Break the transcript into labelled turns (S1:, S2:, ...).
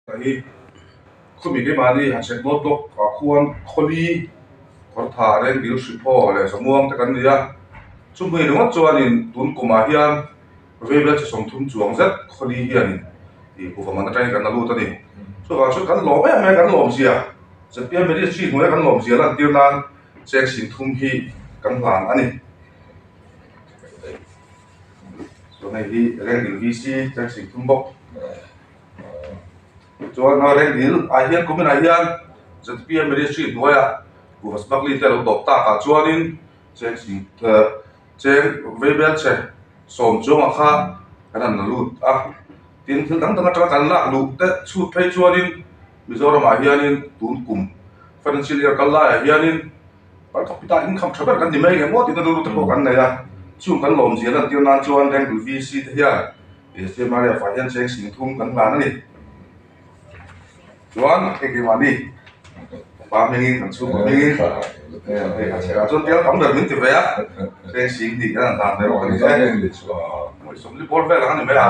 S1: Hi khawmi keimahni Hachhek North Block ah khuan khawli kawrtha rengdil hriphaw leh zamuang te kan ni a, chumi ringawt chuanin tun kumah hian Vaibel chi 30 chuang zet khawli hianin ih kuhva man atangin kan la lut a ni. Chuvang chuan kan lawm em em kan lawm zia ZPM Ministry hnuaia kan lawm zia lantir nan cheng 30 hi kan hlan a ni. Chuan hei hi Rengdil VC cheng 30 bawk. Chuan Rengdil ah hian kuminah hian ZPM Ministry hnuaiah kuhva smuggling te a lo dawp takah chuanin cheng sing cheng vaibel chhe 10 chuangah kha kan han la lut a. Tin, thil dang dang atanga kan lak luh te chhut phei chuanin Mizoramah hianin tun kum financial year kal laiah hianin per capita income tha ber kan ni mai nge maw tihna rilru te pawh kan nei a. Chung kan lawmzia lantir nan chuan Rengdil VC te hian CMRF ah hian cheng 30 kan hlan a ni. Chuan hei keimahni pa hmingin kan chhungkaw hmingin hei a chhekah chuan tel tam ber min ti ve a, cheng 2 kan han hlan ve bawk a ni e. 40 bawr vel ang a ni mai a.